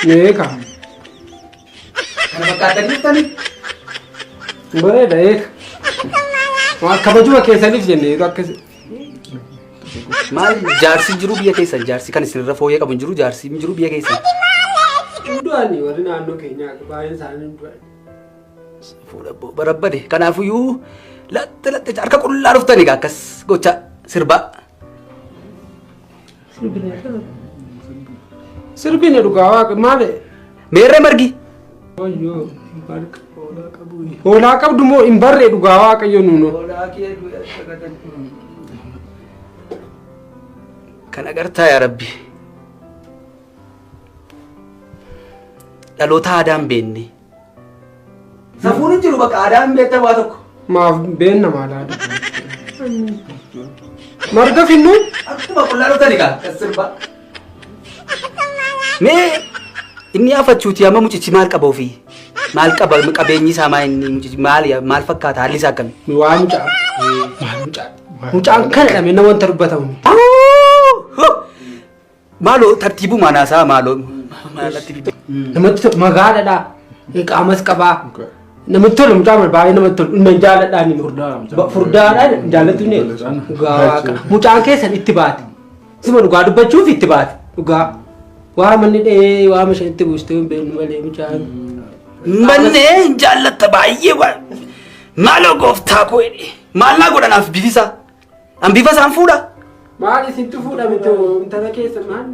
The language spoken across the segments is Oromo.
Eeka. Kana fakkaatanii dhuftanii? Bareeda eeka. Waan kabajuma keessaniif jenne yeroo akkasi. Maal jaarsi hin jiru biyya keessan jaarsi kan isinirra fooyyee qabu hin jiru jaarsi hin jiru biyya keessan. Du'ani warri naannoo keenyaa baay'een isaanii du'an. Fuudha barabbade kanaafuyyuu latte latte harka qullaa dhuftanii egaa akkas gocha sirbaa. Sirbine dhugaa waaqa maali? Meerree margi. Wayyoo marga. Hoolaa qabdu moo hin barree dhugaa waaqayyo nuno. Kan agartaa yaa rabbi. Dhaloota aadaa hin beekne. Safuun hin jiru bakka aadaa hin beektan waa tokko. Maaf beenna maal aadaa. Marga finnu. Akkuma qullaa dhuftani kaa kan sirbaa. Mee inni afachuuti amma mucichi maal qaba ofii? Maal qaba qabeenyi isaa maa inni mucichi maal maal fakkaata haalli isaa akkami? Waa mucaa. Maal mucaa? Mucaan kana dhame nama wanta dubbatamu. Maaloo tartiibumaan haasaa maaloo. Maalatti Namatti tolu magaaladha. Qaamas qabaa. Namatti tolu mucaa baay'ee namatti tolu. Inna jaaladhaan inni. Furdaadhaan jaallattu inni. Dhugaa waaqa. Mucaan keessan itti baate. Sima dhugaa dubbachuuf itti baate. Dhugaa. Waa manni dhahee waa isheen itti buustee hin beeknu malee mucaan. Mannee hin jaallatta baay'ee waan. Maaloo gooftaa koo jedhe. Maal naa godhanaaf bifisaa? An bifa isaan fuudha. Maal isintu fuudha miti intala keessa maal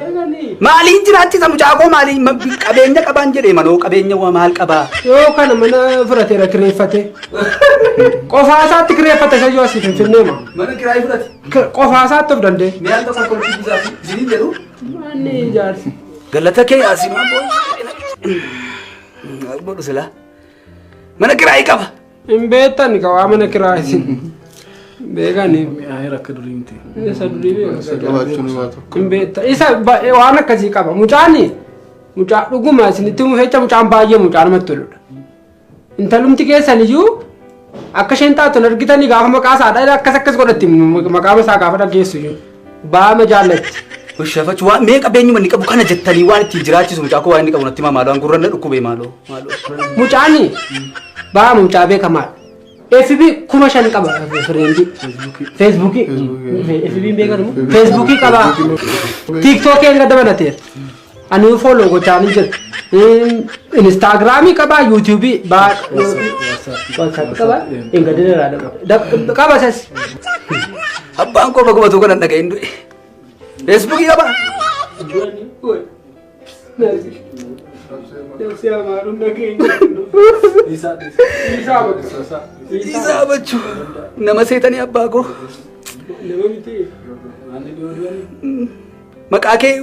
eeganii. Maaliin jiraachisa mucaa koo maaliin qabeenya qabaan jedhee manoo qabeenya waa maal qabaa? Yoo kana mana fudhateera kireeffate. Qofaa isaatti kireeffate sayyoo asii finfinnee ma. Mana kiraayii fudhate. Qofaa isaatti of danda'e. Mi'aan tokko kolfii isaa fi isiniin jedhu. Manni ijaarsi. Galata kee asii maal godhu silaa. Mana kiraayii qaba. Hin beektan ka waa mana kiraa isin. Beekani. Mi'aayee akka durii miti. Isa durii beeku. Qabaachuun waa tokko. Hin beekta. Isa waan akkasii qaba. Mucaani mucaa dhuguma isinitti himuuf jecha mucaan baay'ee mucaa namatti toludha. Intalumti keessan iyyuu akka isheen taatu hin argitanii gaafa maqaa isaa dha akkas akkas godhatti maqaa isaa gaafa dhageessu iyyuu. Baama jaallatti. Shafach waan mee qabeenyuma inni qabu kana jettanii waan ittiin jiraachisu mucaa koo waan inni qabu natti himaa maaloo an gurra na dhukkube maaloo maaloo. Mucaani baama mucaa beekamaadha. FB 5,000 qaba friendii. Feesbuukii. FB hin beekan immoo. Feesbuukii qaba. Tiiktookii hanga dabalateera. Ani follow gochaa ni jira. Instaagiraamii qaba, yuutuubii WhatsApp qaba. Hin gadinirraa qaba isas. Abbaan koo baguma tuu kanan dhaga'in du'e. Feesbuukii qaba. Isaa bachuu nama seetanii abbaa koo. Maqaa kee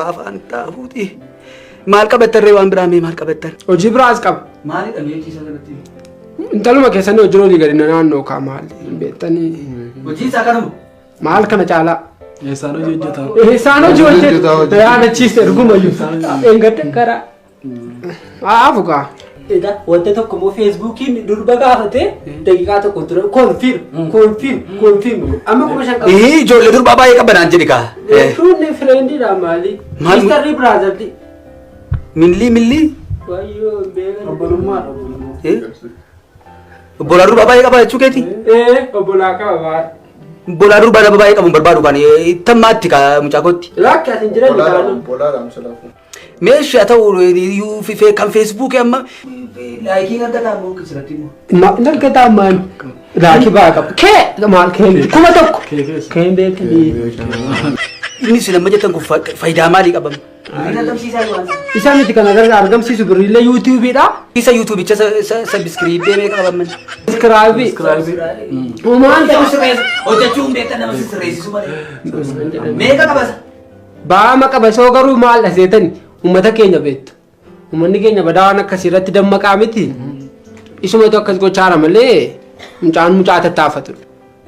afaan xaafuuti. Maal qabattan ree waan biraa mee maal qabattan? Hojii biraas qaba. Maalidha mee hojii isaa kanatti? Intaluma keessanii hojii olii gadi naannoo kaa maal hin beektanii. Hojii isaa kanuma. Maal kana caalaa? Eessaan hojii hojjetaa? Isaan hojii Hojjetaa hojjetu. hojjetu. Yaadachiiste dhugumayyuu. Engadda karaa. Haa fukaa. Egaa wanta tokko immoo feesbuukiin durba gaafate daqiiqaa tokko ture confirm confirm confirm amma 5,000 qaba. Ii ijoollee durbaa baay'ee qabanaan jedhi kaa. Jechuun friendiidha maali? Maal- Sisterri brotherdi. Millii millii. Wayyoo hin beekan. Obbolummaadha obbolummaa. Obbolaa durbaa baay'ee qaba jechuu keeti? Ee obbolaa qaba baay'ee. Obbolaa durbaa nama baay'ee qabu hin barbaadu kan ittammaatti kaa mucaa kootti. Lakki as hin jiran isaanii. Bolaadhaan silaafuu. Meeshaa ta'u iyyuu kan feesbuukii amma laayikii argataa immoo sirratti immoo. Hin argataa maal? Laakii baa qaba. Kee maal kee 1,000. Kee keessa. Kee hin beekanii. Inni isin amma jettan kun faayidaa maalii qaba? Isa miti kan agarra argamsiisu birriillee yuutuubiidha. Isa yuutuubicha sabiskiriibii meeqa qabaman? Sabiskiraabii. Uumaan Hojjechuu hin beektan nama sirreessisu malee. Meeqa qabasa? Baama qaba soo garuu maal dhaseetani uummata keenya beektu. Uummanni keenya badaa waan akkasii irratti dammaqaa miti. Isumatu akkas gochaara malee mucaan mucaa tattaafatudha.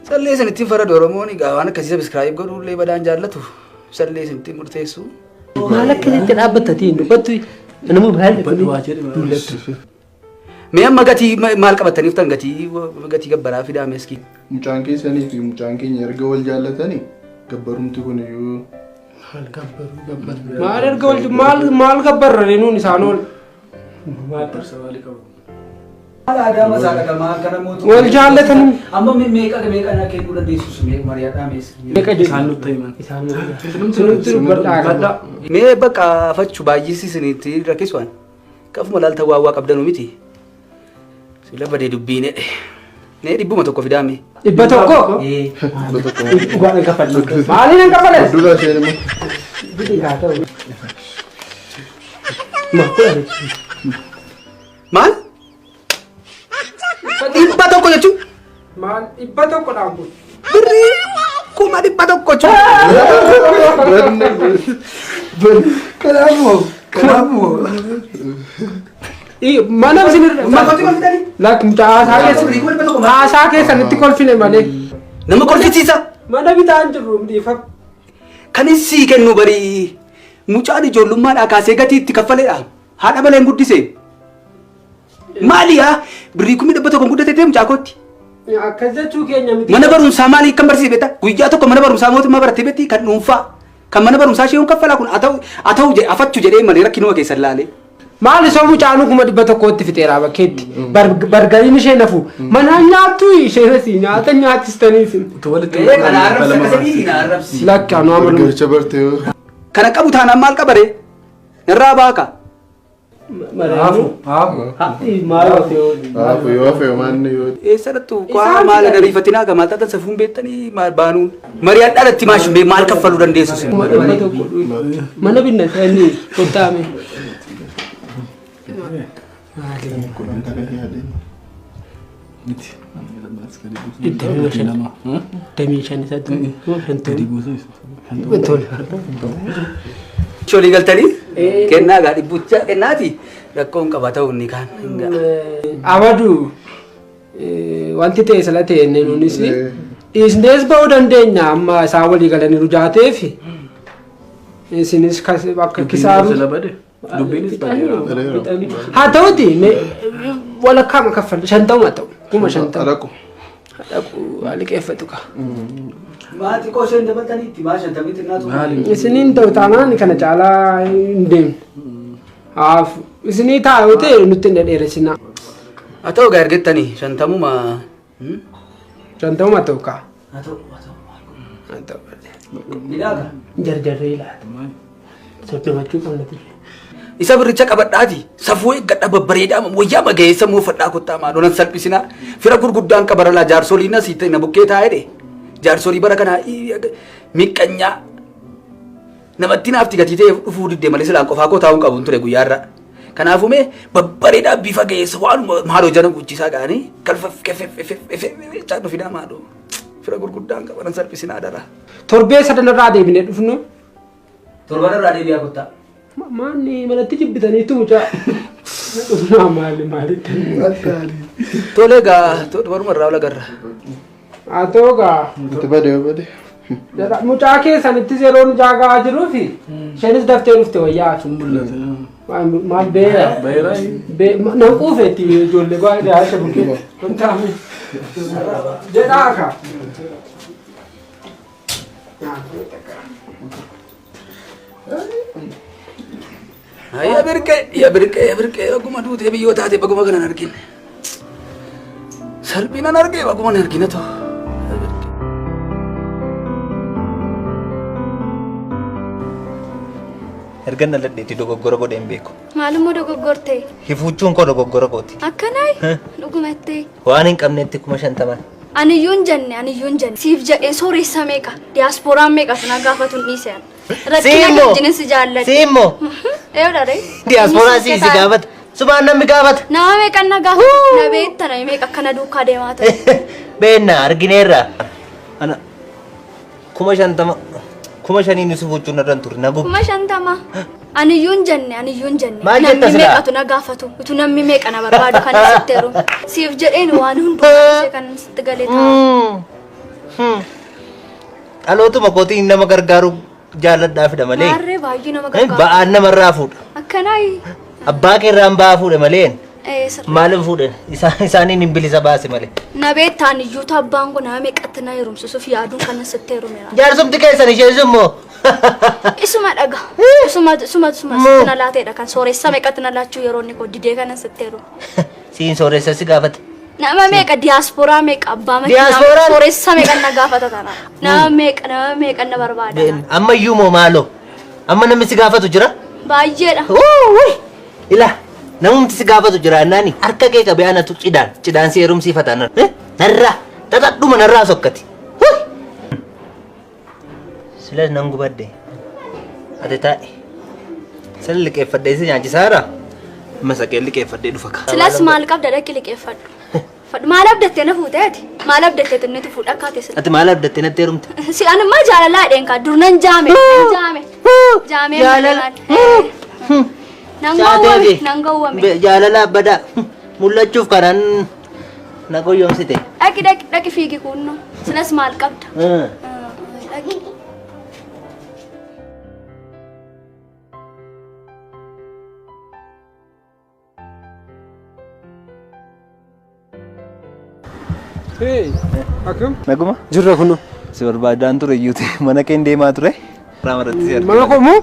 Sallee isin ittiin faradu Oromoon egaa waan akkasii sabiskiraayib godhuullee badaan jaallatu. Sallee isin ittiin murteessu. Maal akkasitti dhaabbattati hin dubbattu? Nama baay'ee Dubbadhu waa jedhi maal. Mee amma gatii maal qabattaniif tan gatii gatii gabbaraa fidaa meeskii. Mucaan keessanii fi mucaan keenya erga wal jaallatanii gabbarumti kun iyyuu Maal gabbaru gabbaru. Maal erga wal maal maal gabbarree nuun isaan ol. Barsa maalii qabu? Maal aadaa masaa dhaqamaa kana mootummaa. Wal jaallatan. Amma meeqa meeqa naa kennuu dandeessu mee mari'adhaa mees. Meeqa jedhu? Isaan nutti himan. Isaan nutti dubbadhaa Badhaa. Mee bakka fachu baay'isi isinitti rakkisuwan. Kafuma laalta waa waa qabdanuu miti. Sila badee dubbiin jedhe. Mee 100 fidaame. 100? Ee. Dhugaadhaan kaffallu. Maaliin hin kaffalan? Dura isheen immoo. Bidhi haa ta'u. Ma kudha Maal? 100 jechuun? Maal 100 dhaan kun? Birrii 100,000 jechuun. Kanaafuu. Kanaafuu. Mana isinirra. Maal kolfitanii? Lakki mucaa haasaa keessa. Haasaa keessanitti kolfine malee. Nama kolfisiisa. Mana bitaa hin jirru dhiifama. Kan sii kennu barii mucaan ijoollummaadhaa kaasee gatii itti kaffaleedha. Haadha malee hin guddise. Maali yaa birrii 100,000 guddatee mucaa kootti. Akkas jechuu keenya miti. Mana barumsaa maalii kan barsiise beektaa? Guyyaa tokko mana barumsaa mootummaa barattee beektii kan dhuunfaa. Kan mana barumsaa ishee kaffalaa kun haa ta'u afachuu jedhee malee rakkinuma keessan laalee. Maali soo mucaanuu 100,000tti fixeera bakkeetti. Bargariin ishee nafu. Mana nyaattu isheen asii nyaata nyaachistaniif. Utuu walitti Kana arrabsi akkasii na arrabsi. Lakki anuu amalu. Gargaricha bartee yoo. Kana qabu taanaan maal qabaree? Narraa baaka. Haafu. Haafu. Maal Haafu yoo hafe maanni yoo. Eessattuu kwaa maal ariifatinaa gamaa taatan safuun beektanii maal baanuun. Mari'adhaa irratti maashin bee maal kaffaluu dandeessu sin. 100 mana binna inni kottaame. Kudhan kana yaadeen. Miti. 25. Lama. 25 isatti. Gadi buusu. Tole. Cholii galtanii kennaa gaa dhibbucha kennaati rakkoon qaba ta'uu inni kaan. Abadu wanti ta'e sala ta'e inni nuunis dhiisnees ba'uu dandeenya amma isaan walii galaniiru jaateef isinis bakka kisaaru. Sila bade. Dubbiinis badeera. Haa ta'uti walakkaama kaffala 50 ta'u 50,000. Alaqu. Dhaqu liqeeffatu kaa. Maatii qooseen dabaltanii itti maa shantamii xinnaatu. Maali? Isiniin ta'u taanaan kana caalaa hin deemne. Haaf isinii taa'u ta'e nutti hin dhedheeressinaa. Haa ta'u gaa ergettanii 50. 50 ta'u kaa. Haa ta'u haa ta'u. Haa ta'u. Hidhaa gaa. Jarjarree ilaala. Soddomachuu qabna ture. Isa birricha qabadhaati safuu eeggadha babbareedaa wayyaa magayeessa muufadhaa kottaa maaloo nan salphisinaa fira gurguddaan qabaralaa jaarsoliin asii ta'e na bukkee taa'ee dhe jaarsolii bara kanaa miqqanyaa namatti naafti gatii ta'e dhufuu diddee malee silaan qofaa koo taa'uun qabuun ture guyyaarra. Kanaafuu mee babbareedaa bifa gaheessa waanuma maaloo jana guchisaa ga'anii galfa keffeffeffeffeffechaa nu fidaa maaloo fira gurguddaan qaba nan salphisinaa dara. Torbee sadanarraa deebinee dhufnu. Torbanarraa deebi'aa kottaa. Maanni manatti jibbitaniitu mucaa. Dhufnaa maali maalitti. Tolee gaa torbanuma irraa ol agarra. Haa ta'u gaa. Itti bade yoo bade. Mucaa keessanittis yeroo mucaa gahaa jiruuf isheenis daftee dhufte wayyaa. Sun mul'ata. Maal beera? Beera. Nan quufeetti ijoollee baay'ee haasha bukkee. Wantaame. Jedhaa ka. Ya birqee ya birqee ya birqee baguma duutee biyyoo taate baguma kanan argine. Salphinan argee baguma hin argine too. Erga na ladheetti dogoggora godhee hin beeku. Maalummoo dogoggorte? Hifuuchuun koo dogoggora kooti. Akkanaayi? Dhugumattee? Waan hin qabnetti 50,000. Aniyyuu hin jenne aniyyuu hin jenne. Siif jedhee sooressa meeqa? Diyaasporaan meeqa sana gaafatu hin dhiise. Rakkina Siimmoo! wajjinin si jaalladhe. Siimmoo! Eewudha ree? Diyaasporaa sii si gaafata. Subhaan namni gaafata. Nama meeqan na gaafatu? Na beekta nama meeqa akkana duukaa deemaa ture. Beenna argineerra. Ana 50,000 5,000 si fuuchuun irra hin turre na gubu. 50,000. Aniyyuu hin jenne aniyyuu hin jenne. Maal jetta Namni silaa? meeqatu na gaafatu? Utuu namni meeqa na barbaadu kan sitti heerumu. Siif jedheen waan hundumaa ishee kan sitti galee taa'u. Dhalootuma kootiin nama gargaaru jaalladhaa fida malee. Maarree baay'ee nama gargaaru. Ba'aan namarraa fuudha. Akkanaayi. Abbaa keerraan ba'aa fuudhe malee. Sirrii. Maalin fuudhe? Isaaniin hin bilisa baase malee. Na beektaan iyyuu abbaan kun nama meeqatti na heerumsisuuf yaaduun kan sitti heerumeera. Jaarsumti keessan isheen immoo. Isuma dhaga. Isuma isuma isuma sitti na laateedha kan sooressa meeqatti na laachuu yeroo inni koo didee kanan sitti heerume. Siin sooressa si gaafate. Nama meeqa diyaasporaa meeqa abbaa makiinaa Diyaasporaan? sooressa meeqa na gaafata tana. Nama meeqa nama meeqa na barbaada. Amma iyyuu moo maaloo? Amma namni si gaafatu jira? Baay'eedha. Wuuy! Ila namumti si gaafatu jira annaani harka kee qabee anatu cidhaan cidhaan si heerumsiifata nan. Narraa xaxadhuma narraa sokkati. Wuuy! Silas nan gubadde. Ati taa'i. Sila liqeeffadhee si nyaachisaara. Masaqee liqeeffadhee dhufa ka. Silas maal qabda dhaqi liqeeffadhu. Fadhu maal abdattee na fuute ati? Maal abdattee xinnitu fuudha akkaate sila? Ati maal abdattee natti heerumte? Si anummaa jaalalaa dheen kaa dur nan jaame nan jaame. Jaamee Jaalala. Nan gowwame nan gowwame. Jaalala abbadaa mul'achuuf kanaan na goyyomsite. Dhaqi dhaqi dhaqi fiigi kunno. Silas maal qabda? Dhaqi. Hey, akkam? Naguma? Jirra kunoo. Si barbaadaan ture iyyuuti mana keen deemaa ture. Raamarratti si argina. Mana koo moo?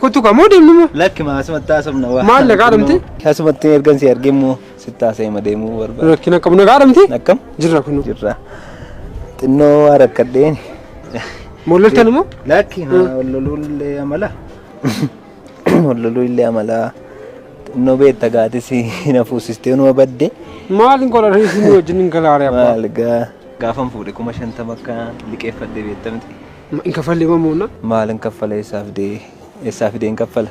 Kottu kaa moo deemnu moo? Lakki maa asumatti haasofna waa. Maal nagaa dhamte? Asumatti ergan si argee immoo sitti haasa'ee ma deemuu barbaada. Rakkina qabu nagaa dhamte? Akkam? Jirra kunoo. Jirra. Xinnoo waa rakkadheen. Molloltan moo? Lakki maa wal loluu illee amala. Wal loluu illee amala. Xinnoo beekta gaatis na fuusistee numa badde. Maal hin godhan isin wajjin hin galaare abbaa. Maal gaa gaafan fuudhe 50,000 akka liqeeffadhe beekta miti. Hin kaffallee mamoonna. Maal hin kaffala eessaa fidee eessaa fidee hin kaffala.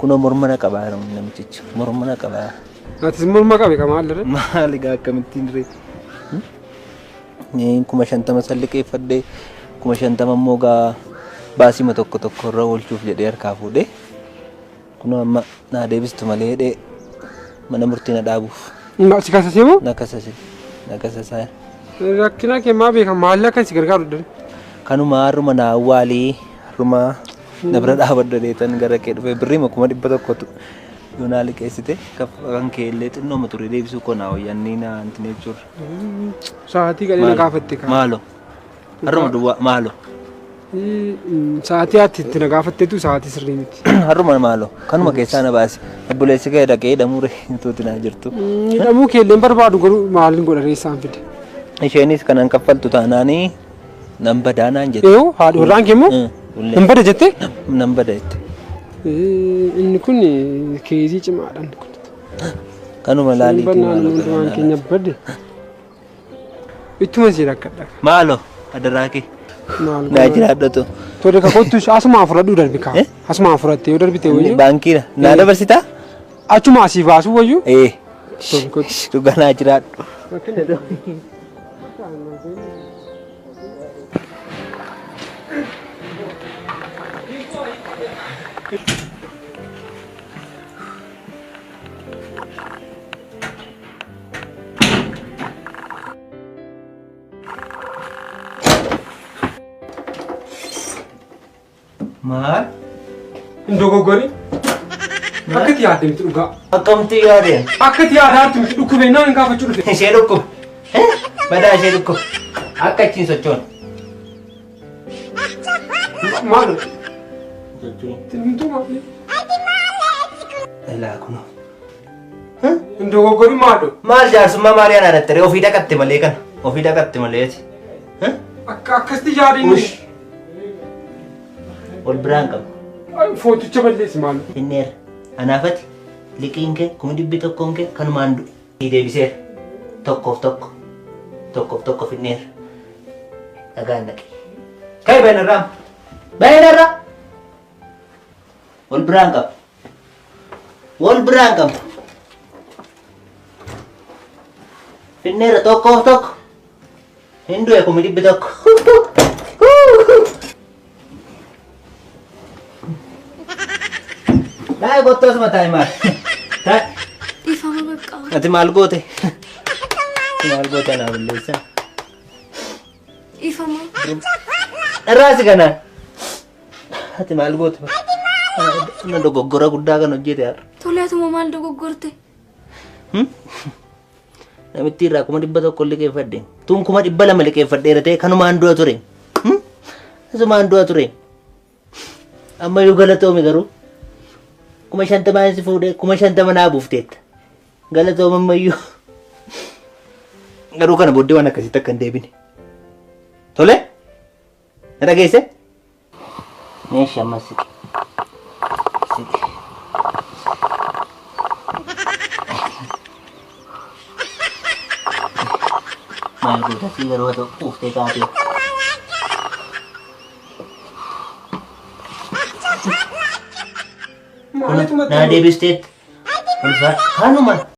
Kunoo morma na qabaa namichichi morma na qabaa. Atis morma qabe ka maal irra? Maal egaa akkamittiin ree? 50,000 san liqeeffadhe 50,000 immoo gaa baasima tokko tokko irra oolchuuf jedhee harkaa fuudhee kunoo amma naa deebistu malee jedhee mana murtii na dhaabuuf. Si kasasee moo? Na kasase na kasasaa. Rakkina kee maa beeka maal akka si gargaaru dha. Kanuma har'uma na awwaalii har'uma na bira dhaabadhu dheetan gara kee dhufe birriima 100,000tu yoo naa liqeessite kan kee illee xinnooma ture deebisuu koo naa wayyaannii naa antin jechuudha. Sa'aatii gadhee na gaafatte kaa. Maalo har'uma duwwaa maalo Sa'aatii ati itti na gaafattetu sa'aatii sirrii miti. Har'uma maalo kanuma keessaa na baasi obboleessi kee dhaqee hidhamuu ree tuuti naa jirtu. Hidhamuu kee illee hin barbaadu garuu maaliin godha ree isaan fide. Isheenis kanan kaffaltu taanaanii nan badaa naan jette. Eeyyuu haadhi warraan kee immoo nan bada jettee? Nan bada jette. Inni kun keezii cimaadha inni kun. Kanuma laaliitii Bannaan maaloo hundumaan gara keenya bade. Ittuma si rakkadha. Maaloo adaraa kee. Maal Naa jiraadhatu. Tole ka kottu asumaan fudhadhuu darbi kaa. Asumaan fudhattee yoo darbite wayyuu. Baankiidha. Naa dabarsitaa? Achuma asii baasuu wayyuu. Ee. Tole kottu. Dhugaa naa jiraadhu. Maal? Hin dogoggori. Akka itti yaadde miti dhugaa. Akkamti yaadeen? Akka itti yaadaatti miti dhukkubee naan hin gaafachuu dhufe. Ishee dhukkube. Badaa ishee dhukkube. Akka achiin sochoon. Maal? Tintuu maal? Ilaa kunoo. Hin dogoggori maalo? Maal jaarsummaa maalii anaa dhattare ofii dhaqatte malee kana. Ofii dhaqatte malee ati. Akka akkasitti yaadeen. Wal biraan qabu. Footicha balleessi maalo. Inneera. Anaafati liqiin kee 100,000 kee kanumaan du'e. Deebiseera. Tokkoof tokko. Tokkoof tokko finneera. Dhagaan dhaqe. Kai bainarraa. Bainarraa. Wal biraan qabu. Wal biraan qabu. Finneera tokkoof tokko. Hin du'e 100,000. Taa'e kottu asuma taa'e maal? Taa'e. Dhiifama bakka. Ati maal goote? Ati maal goote anaa balleessan? Dhiifama. Dharraasi kana. Ati maal goote? Na dogoggora guddaa kan hojjete har'a. Tole atuma maal dogoggorte? Namitti irraa 100,000 liqeeffadhe. Tun 200,000 liqeeffadheera ta'e kanumaan du'a ture. Asumaan du'a ture. Ammayyuu galatoomi garuu. 50,000 si fuudhee 50,000 naa buufteetta. Galatooma ammayyuu. Garuu kana booddee waan akkasitti akka hin deebine. Tole? Na dhageesse? Meeshaa ammas siqi. Siqi. Maal goota sii garuu haa ta'u quuftee kaatee. Maalitu Naa deebisteet. Ulfaadhu. Kanuma.